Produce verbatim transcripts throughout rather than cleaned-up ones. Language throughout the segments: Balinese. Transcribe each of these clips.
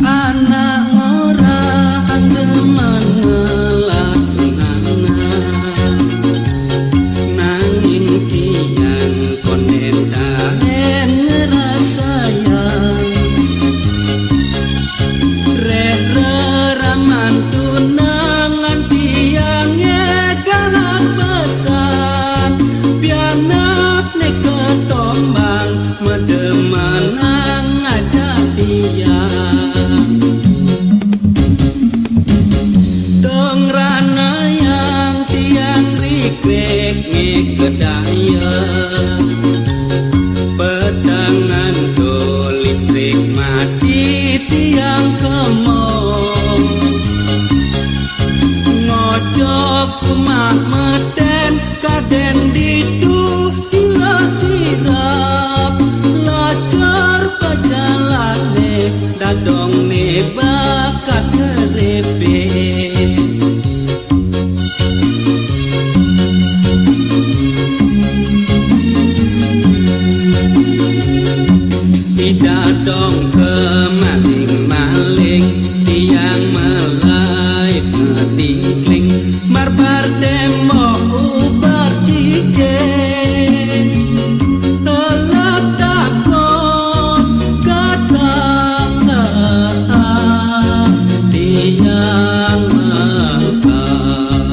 Anak ngora anggeman ngelak tunangan, nanging tiang konden taen ngerasayang. Reh reraman tunangan tiang ngegalak pesan, pianak ne ketombang medemanang ajak tiang. Dong ranayang tiang rikrek ngekedaya, petangan to listrik mati tiang kemo. Ngojok kumah meten kaden ditu ila sirap, lajar pajalane dadong ne bakat kerepe. Ida dong kemaling-maling, tiang melai metingkling, marbar tembok ubar cicing. Elak takon kadang tiang mengkang.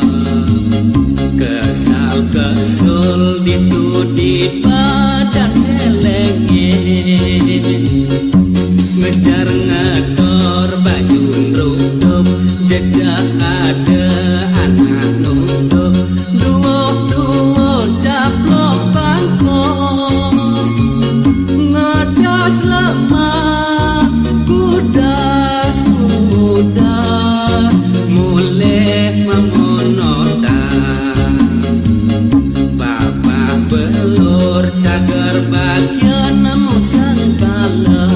Kesal kesul ditu di padan celenge. Ngejar ngetor bayun ruduk, jejak ada anak nunduk. Duo-duo caplok bangkong. Ngadas lemah, kudas, kudas, mulih memonotan. Bapak belur cagar bagian nemu sengkala.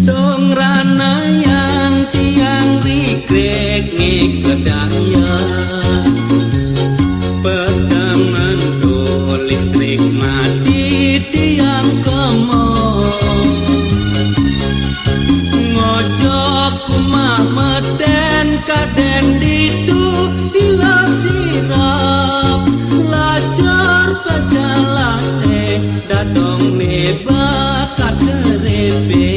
Dong ranayang tiang rikrek ngikedaya. Pedangan to listrik mati tiang kemo. Ngojok kumah meten kaden ditu ila sirap, lajar pajalane dadong ne bakat kerepe.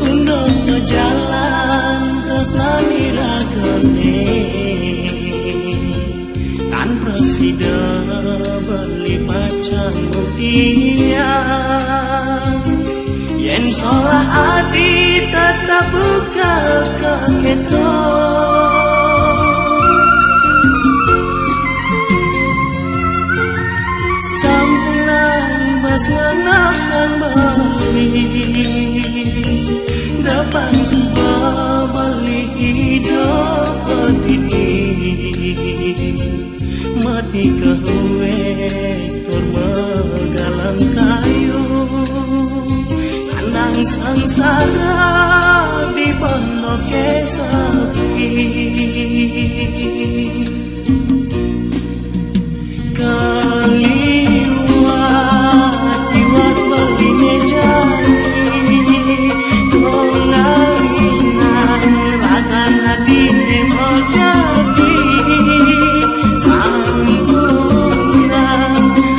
Unduk bejalan terus nani ragane. Tan prasida beli pacang mutia. Yen salah ati tetep buka keketo. Sampunang bas ngenahang beli. Dapat suba beli hidup ini. Mati kehuwe tur megalang kayu. Anang sangsara di pondok sepi. Kaliwat tiwas beli mejani. Tungalinan rakan adine mojadi. Sampunang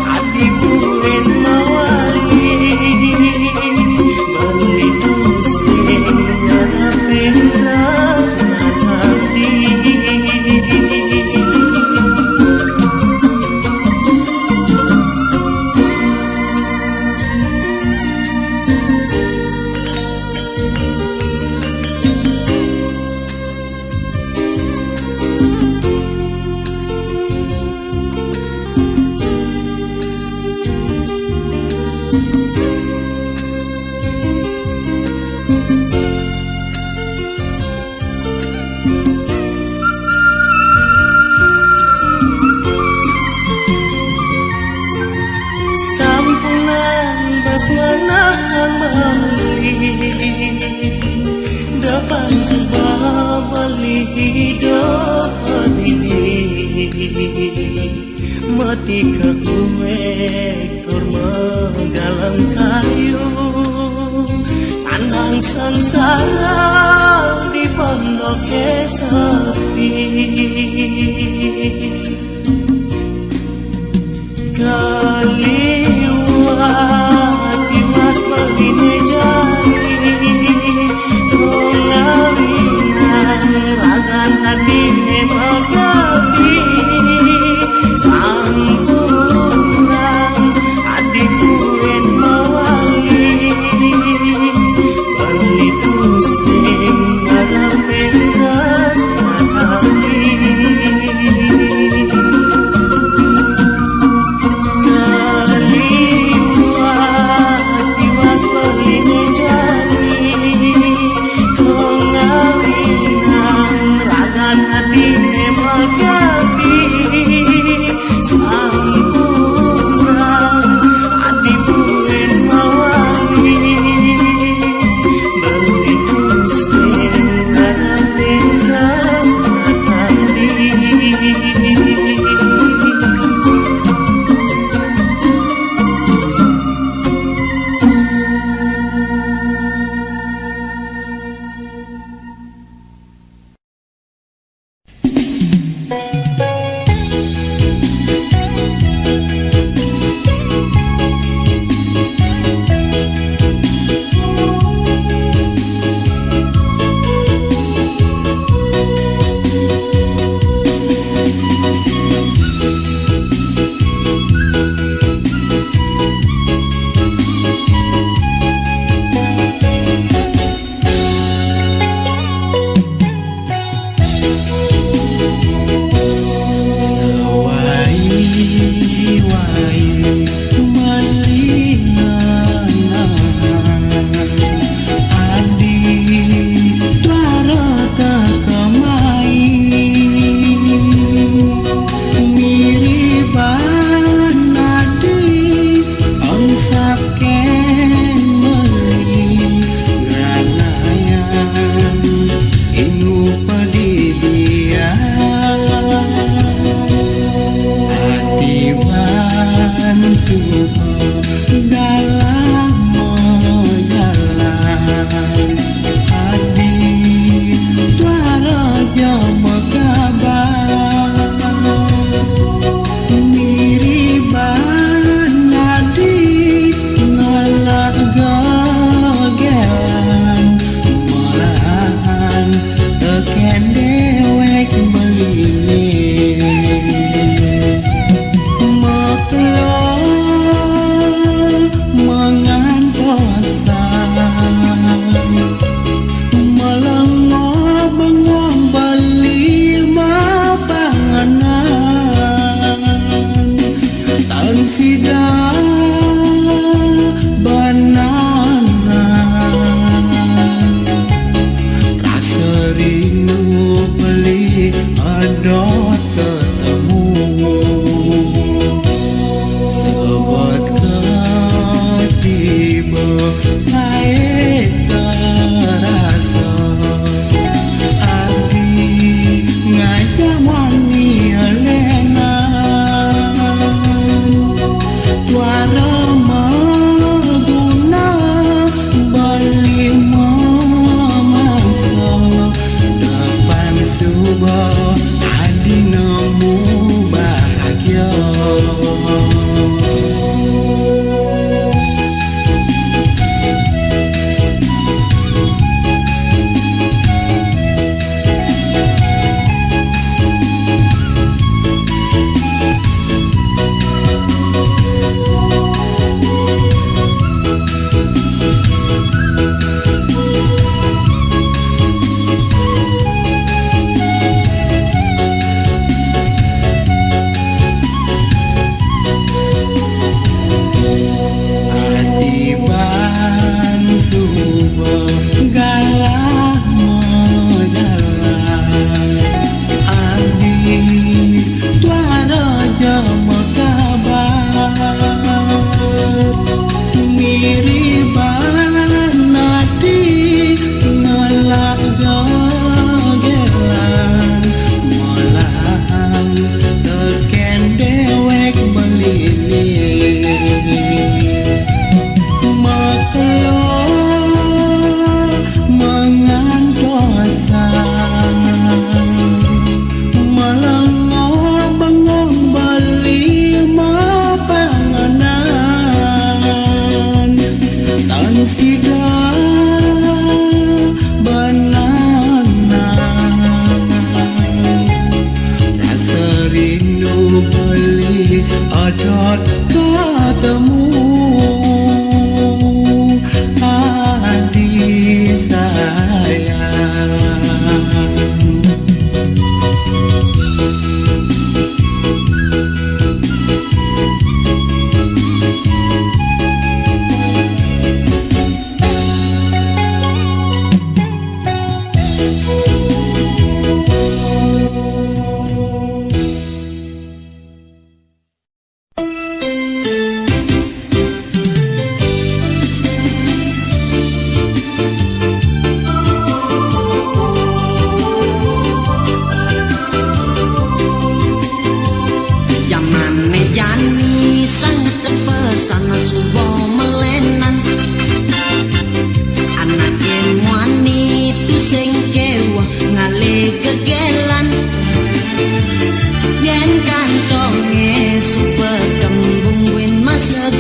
adi buin mawali. Beli tusing ngarepin rasmana. Sampunang bas ngenahang beli. Dapat suba beli hidup ini. Mati kehuwe tur megalang kayu. Anang sangsara di pondok sepi. Kaliwat tiwas beli mejani. Tungalinan rakan adine mojadi. Sampunang adi buin mawali. Beli tusing ngarepin rasmana. Kaliwat tiwas beli mejani. Tungalinan rakan adine mojadi. Sampunang adi buin mawali. Beli tusing ngarepin rasmana.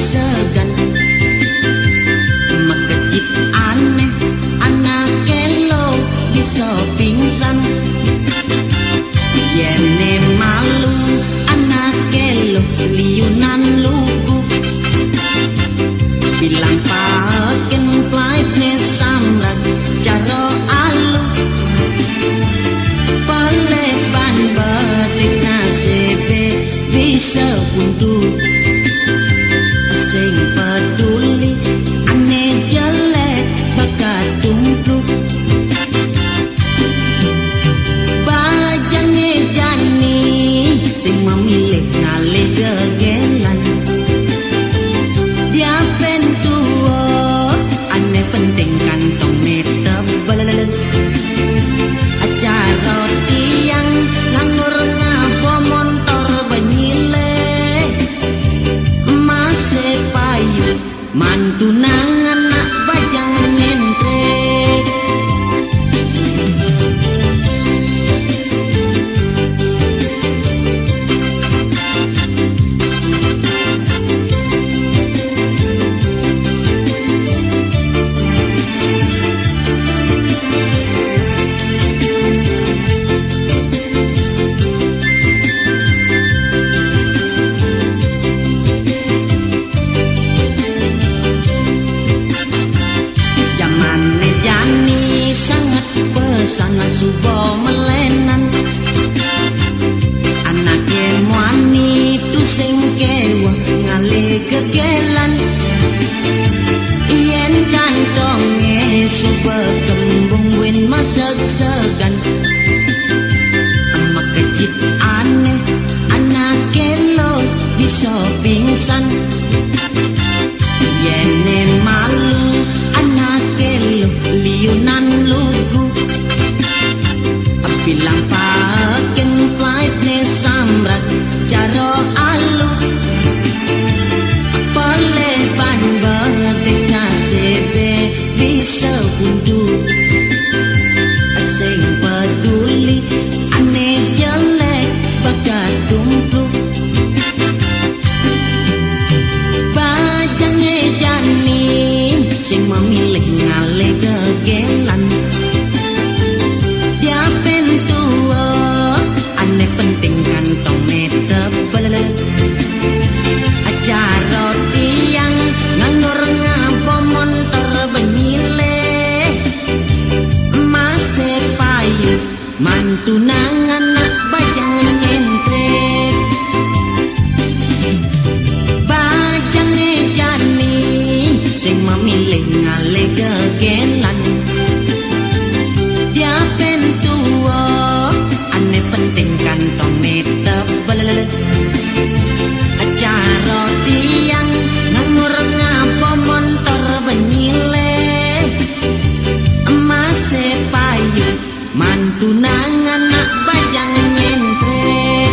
segan. Makejit aneh, anak kelo bisa pingsan. Yene malu, anak kelo liunan lugu. Bilang paken plaitne samrak caro alu. Peleh ban bedik nasebe bisa buntu. Sing peduli ane jelek bakat tumpluk. Bajange jani sing memilih ngalih gegelan. Dia pentuo ane penting kantone tebel. Acara tiang nganggur ngabo montor benyile. Mase payu mantu nang anak bajang nyentrek. Jamane jani sanget pesana suba melenan. Anake muani tu sing keweh ngalih gegelan. Yen kantonge suba kembung win maseg-segan. Makejit aneh, anake lo bisa pingsan. Yene malu, anake lo liunan lugu. Bilang paken plaitne samrak caro alu. Peleh ban bedik nasebe bisa buntu. Sing peduli ane jelek bakat tumpluk. Bajange jani sing memilih ngalih gegelan. Dia pentuo ane penting kantong netebel. Acara tiang nganggur ngabo montor benyile. Mase payu mantu nang anak bajang nyentrek. Bajange jani sing memilih ngalih gegelan. Dia pentuo ane penting kantong netebel. Acara tiang nganggur ngabo montor benyile. Mase payu mantu nang anak bajang nyentrek.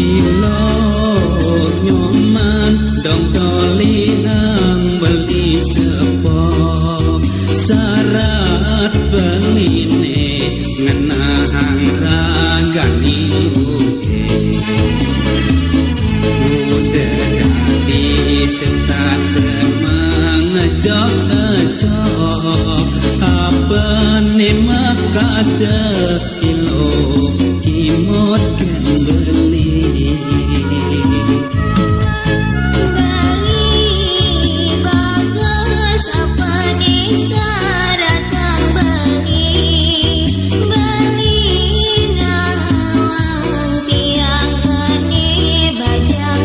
Ilo nyoman dong tolihang beli cepok, sarat beline ngenahang ragani luke. Udah dadi setat mengejok-ejok, apa ne makada ilo kimot kan beli. Beli bagus apa ne saratang beli. Beli nawang tiang ane bajang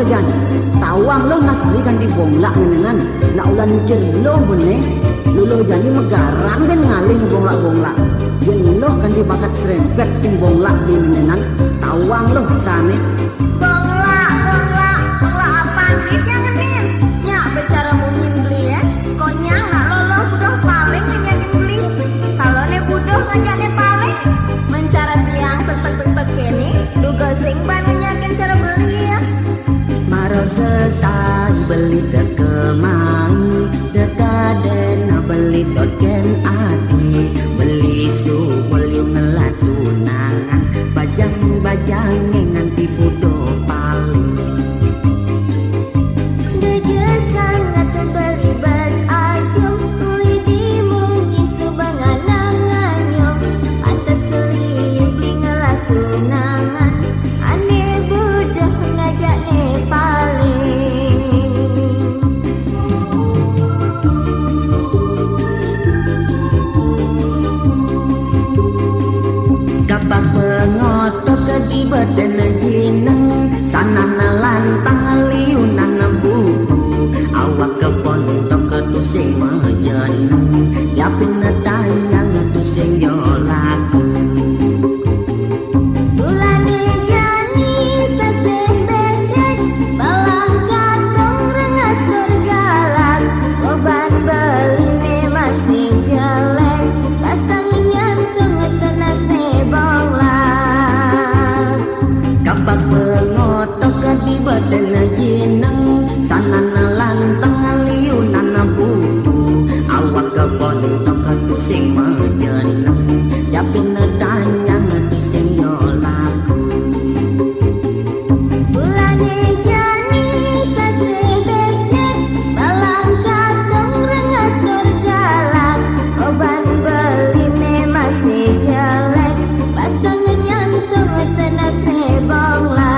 Jan, tawang luh nas beli kanti bonglak ngenenan. Nak ulan mikir luh bene. Luluh jani megaran ben ngalih bonglak-bonglak. Yen luh kanti bakat serempet king bonglak di ngenenan. Tawang luh sane. Bonglak, bonglak, bonglak apaan beli yang ngenin? Nyak bicara munyin beli ya. Konyang nak loloh budoh paling ngenyakin beli. Kalau ne budoh ngajak ne paling. Mencara tiang tek tek tek tek kene. Duga sing ban ngenyakin cara beli ya. Maro sesai beli tekemai, dekaden beli dotken ati, beli subul yu ngelah tunangan, bajang-bajang nganti budo paling. Dege sangat beli bas ajum, uli di munyi subangan nanganyum, pantes liu beli ngelah tunangan. Ane budoh ngajak ne paling. Kapak pengotok di badan jineng, sanana lantang liunan buku, awak kepontok tusing majeneng, yapin tayang tusing yo laku. Bulane jani seseh becek, balang katong rengas tur galak, koban beline masih jelek, pasang nyantung tenasne bonglak. Kapak pengotok di badan jineng, sanana lantang liunan buku, awak kepontok tusing majeneng, yapin tayang tusing yo laku. Bulane jani sasih becek, balang katong rengas tur galak, koban beline masih jelek, pasang nyantung tenasne bonglak.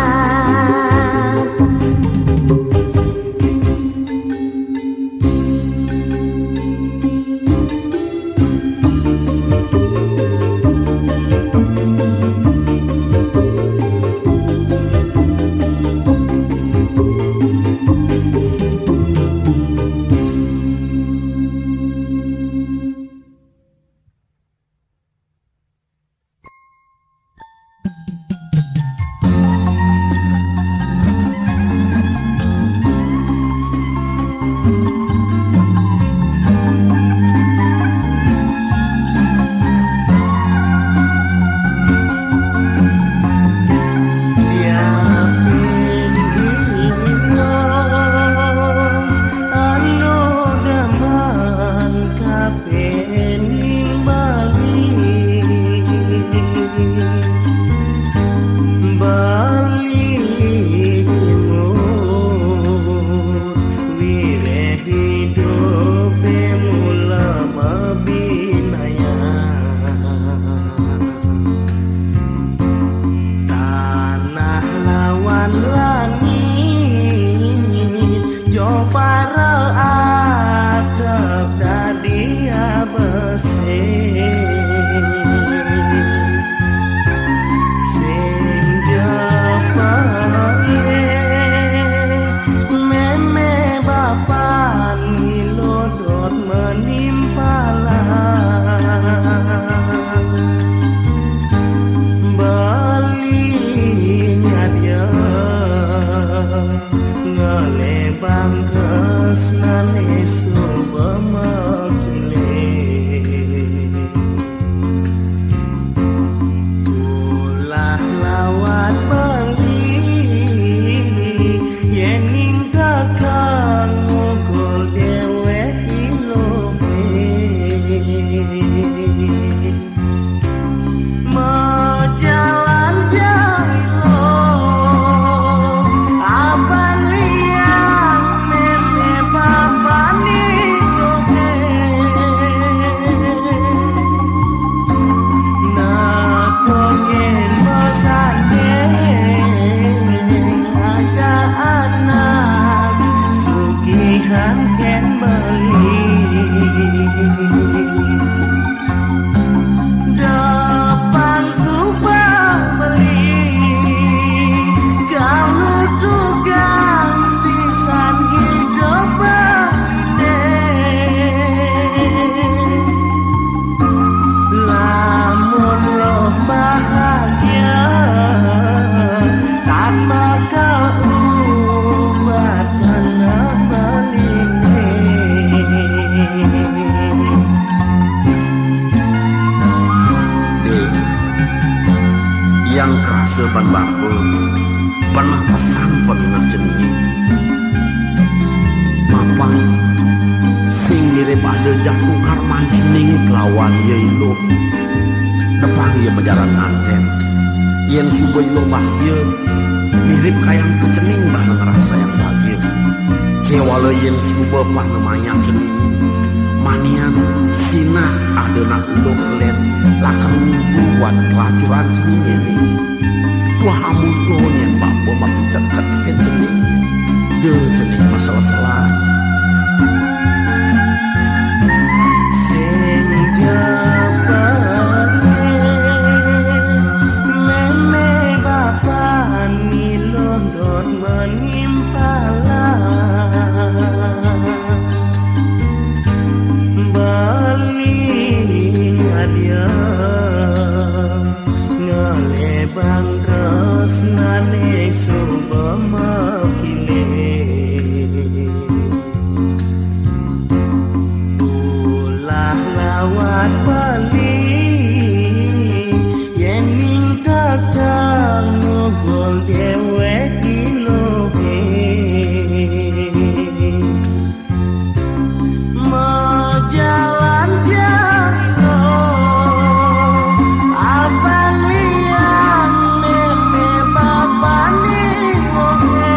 Anu demen kapening bali, bali timur, wireh idupe mula mabinaya. Tanah lawan langit, jo para adep dadi abesik. Yang kerasa ban bapa, pernah pesan peminah cening. Mapan, sing mirip ada jatuh karman cening kelawan ia iluh. Nepang ia majalan nganten. Yen suba iluh bahagia, mirip kayang ke cening bah ngerasa yang bahagia. Kewala yen suba pah nemayak cening, manian sinah ada nak iluh kelet, lakar ngugu wan kelacuran cening ene. Tuah amuto nyen bapa mapi teket ken cening. De cening masela-sela. Sing jepane, meme bapa niluh dot menimpala. Beli ngadia, ngalebang tresnane suba makile. Ulah lawat beli, yening tekang nugul dewek iluhe. Majalan jauh, abang lian meme bapa niluhe.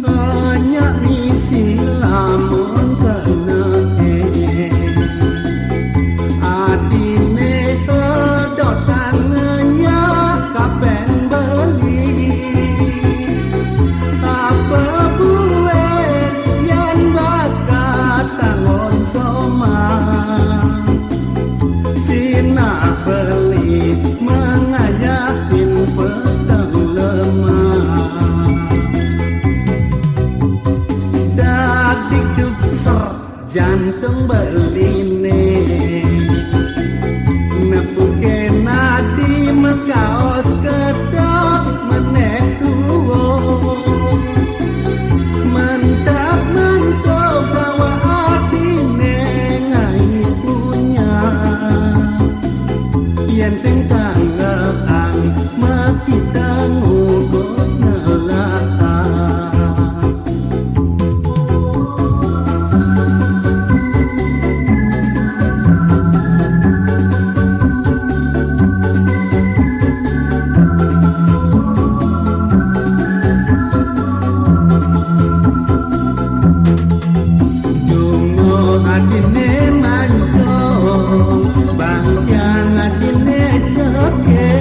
Anyak misi lamun kena eh. Adine hedok tangannya kapen beli. Apa buat yan bakat tangon somah. Sinah beli mengayahin petang lemah. Dadik duk ser jantung beline. Nepuke nadi mekaos kedok meneh tuo. Mantap mantuk gawa atine ngai punya. Yen sing tanggekan makita ngugut nelaah. Jungo adine manco, bangkiang adine ceke.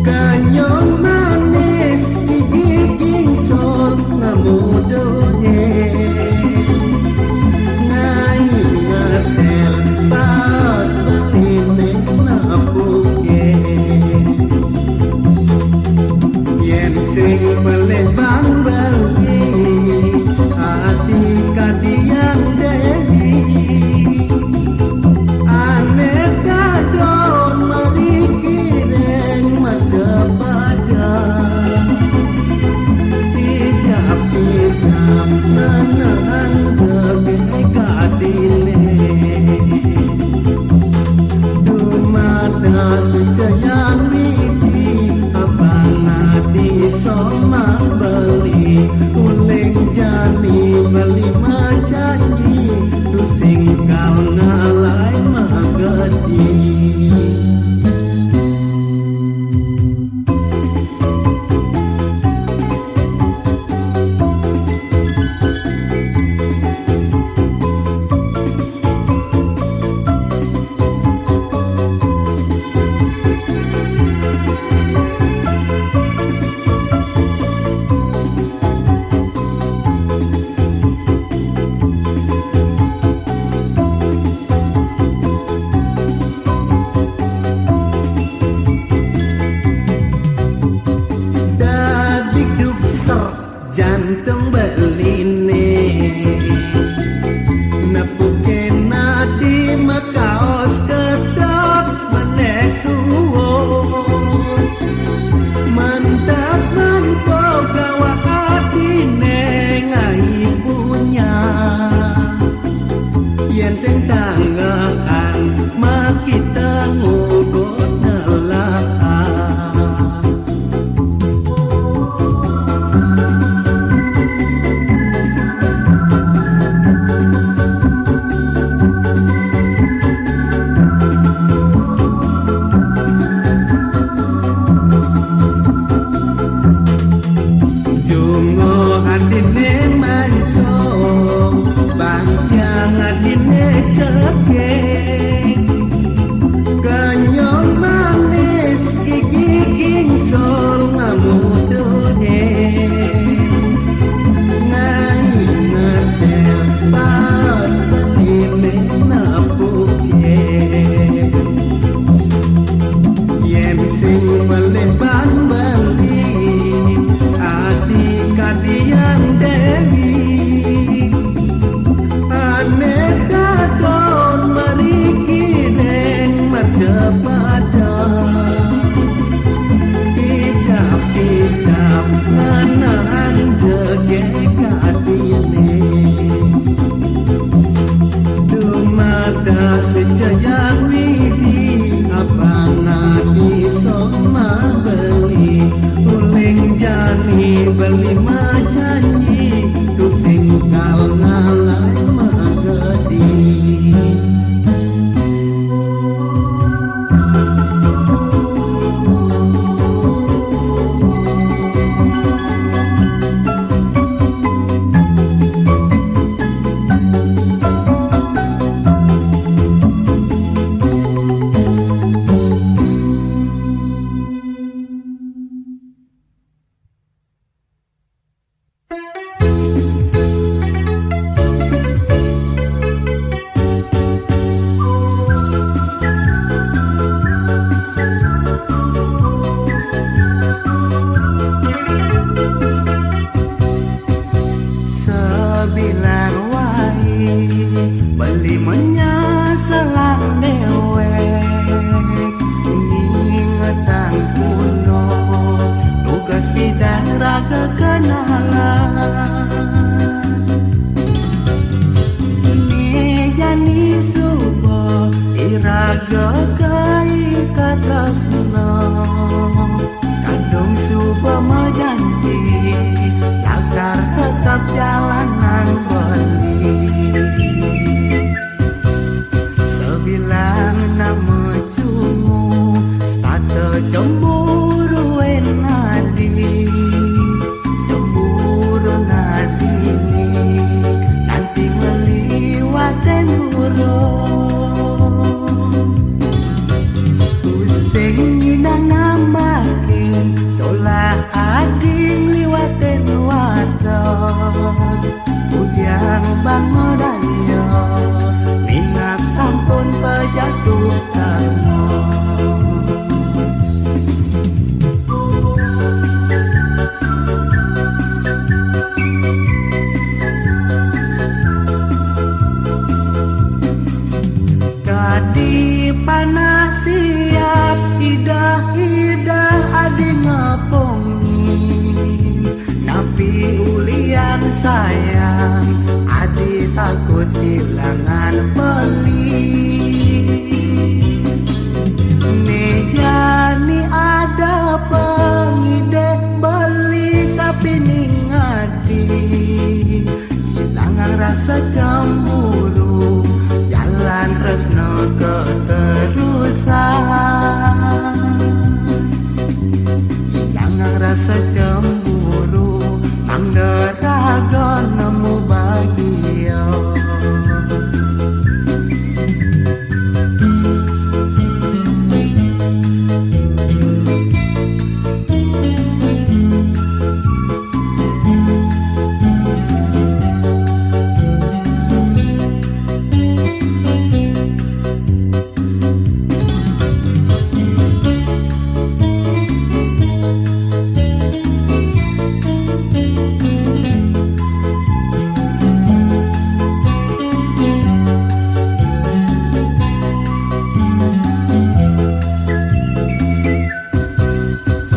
Kanyong manis gigi gingsor ngamudohe. Ngai ngatel pas beline napuke. Yen sing peleh bang beli, ati kadiang Dewi. Ane dadon meri kireng macepada. Ijap-ijap menang jege kadine. Dumadas Wijayang Widi, abang adi somah beli, uling jani beli majanji, tusing kau nalai magedi. Dadi duk ser jantung beline. Nepuke nadi makaos kedok meneh tuo. Mantap manto gawa atine ngai punya. Yen sing tanggekan makita ngugut nelaah. Jungo atine manco, bangkiang atine ceke. Kanyong manis gigi gingsor ngamudohe. Ngai ngatel pas beline napuke. Yen sing meleban beli, ati kadiang Dewi. Ane dadon meri kireng macepada. Ijap-ijap ngenang jege kadine. Dumadas Wijayang Widi, abang adi somah beli, Ane jani suba iraga kai ka tresna. Kadung suba majanji, lakar tetep jalan nang beli. Sabilang nama cungu, stata cemburu enadi. Cemburu nadini, nanti ngeliwatin burung. Tusing nyidang nambakin, solah adi ngliwatin wates. Ujang ban madaya, minab sampun pajatuh karma. Kadi panah siap, idah-idah adi ngepungin. Napi ulian sayang, adi takut kilangan beli. Mejani ada pengidih beli, tapi ningadi. Ilangang rasa cemburu, jalan tresna keterusan. Ilangang rasa cemburu, mangda raga nemu bagia.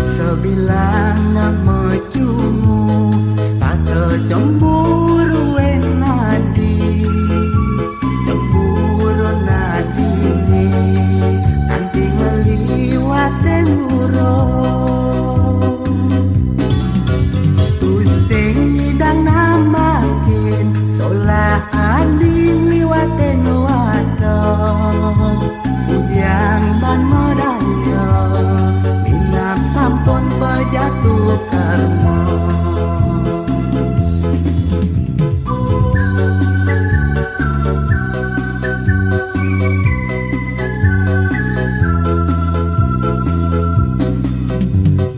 Sabilang nama cungu, stata cemburu enadi. Cemburu nadini, nanti ngeliwatin burung. Tusing nyidang nambakin, solah adi ngliwatin wates. Ujang ban madaya, minab sampun pajatuh karma.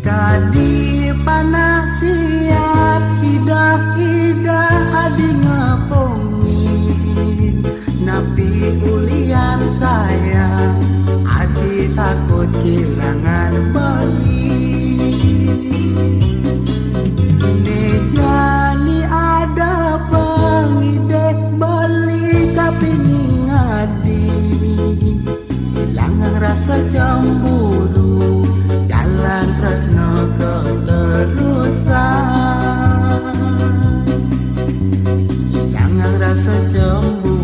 Kadi panah siap, idah-idah adi ngepungin. Napi ulian sayang, adi takut kilangan beli. Mejani ada pengidih beli, tapi ningadi. Ilangang rasa cemburu, jalan tresna keterusan. Ilangang rasa cemburu.